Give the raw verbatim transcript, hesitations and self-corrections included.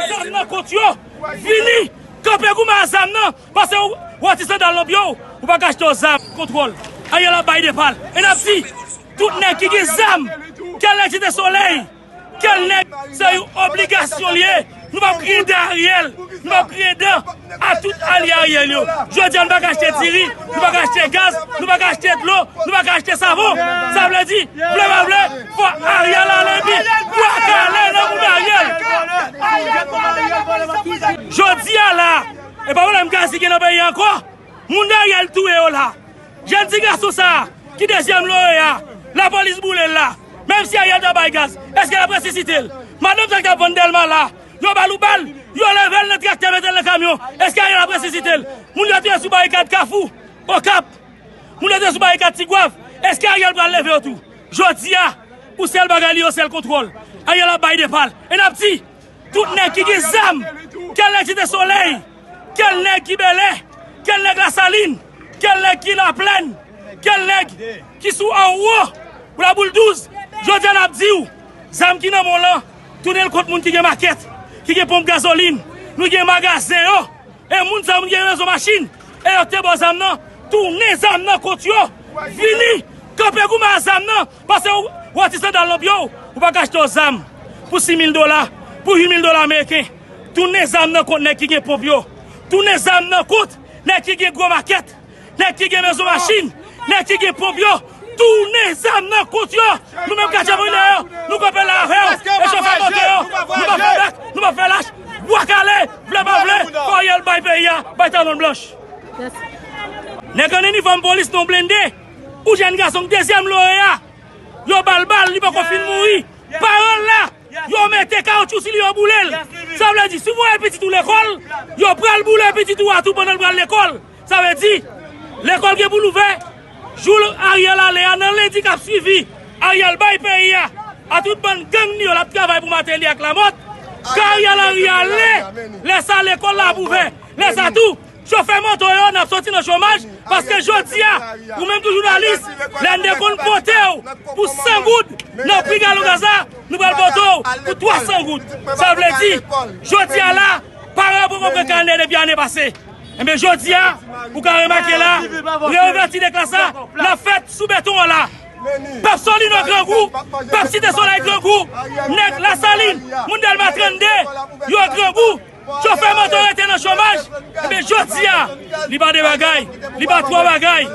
Zam nan kont yo. Vini, kanpe goumen a zam nan. Paske w wè ti sandal nan pye w, ou pa ka achte w zam kontwòl. Ariel ap bay de pa l. E n ap di, tout nèg ki gen zam, kèl nèg Site Solèy, kèl nèg, se yon obligasyon l ye. Nou p ap kriye dèyè Ariel. Nou p ap kriye dan a tout alye Ariel yo. Jodi a, nou pa ka achte diri, nou pa ka achte gaz, nou pa ka achte dlo, nou pa ka achte savon. Sa vle di, vle pa vle, fò Ariel ale epi bwa kale nan moun Ariel. Jodi a la, e pa pwoblèm gaz ki gen nan peyi a ankò. Moun Ariel touye yo la. Jèn ti gason sa a, ki dezyèm loreya, lapolis boule l la. Menm si Ariel ta bay gaz, èske l ap resisite l? Madanm sa k t ap vann Dèlma la, yo ba l yon bal, yo leve l nan traktè, mete l nan kamyon, èske Ariel ap resisite l? Moun yo touye sou barikad Kafou, Okap, moun yo touye sou barikad Tigwav, èske Ariel pral leve yo tou? Jodi a, pou sèl bagay li yo, sèl kontwòl. Ariel ap bay de pa l. E n ap di, tout nèg ki gen zam, kèl nèg Site Solèy, kèl nèg ki Bèlè, kèl nèg Lasalin, kèl nèg ki Laplèn, kèl nèg ki sou anwo, ou Laboul douz, jodi a n ap di w, zam ki nan men w lan, tounen l kont moun ki gen makèt, ki gen ponp gazolin, nou gen magazen yo, e moun sa yo, moun ki gen rezon machin, e yo te ba w zam nan, tounen zam nan kont yo, vini, kanpe goumen a zam nan, paske w wè ti sandal nan pye w, ou pa ka achte w zam pou sis mil dola, pou uit mil dola ameriken. Tounen zam nan kont nèg ki gen ponp yo. Tounen zam nan kont nèg ki gen gwo makèt, nèg ki gen mezon machin, nèg ki gen ponp yo. Tounen zam nan kont yo. Nou menm katye popilè yo, nou kanpe la avè w. E chofè moto yo, nou pa fè bak, nou pa fè lach. Bwa kale, vle pa vle, fò Ariel bay peyi a, bay Talon Blanch. Nèg an inifòm polis nan blende, ou jèn gason k dezyèm loreya, yo ba l bal, li poko fin mouri. Paran l la, yo mete kawotchou sou li, yo boule l. Sa vle di, si w voye pitit ou lekòl, yo pral boule pitit ou a tou pandan l pral lekòl. Sa vle di, lekòl gen pou l ouvè, jou Ariel ale a, nan lendi k ap swivi, Ariel bay peyi a, a tout bann gang li yo, l ap travay pou Martelly ak Lamothe. Ka Ariel Henry ale, lè sa lekòl la ap ouvè. Lè sa tou, chofè moto yo, n ap soti nan chomaj, paske jodi a, ou menm tou jounalis, lè n te konn pote w pou san goud nan pri galon gaz la, nou pral pote w pou twa san goud. Sa vle di, jodi a la, paran yo poko pran kanè depi ane pase. Enben, jodi a, ou ka remake la, reouvèti de klas la, l ap fèt sou beton an la. Pèp Solino grangou, pèp Site Solèy grangou, nèg Lasalin, moun Dèlma trannde, yo grangou. Chofè moto rete nan chomaj, enben jodi a, li pa de bagay, li pa twa bagay.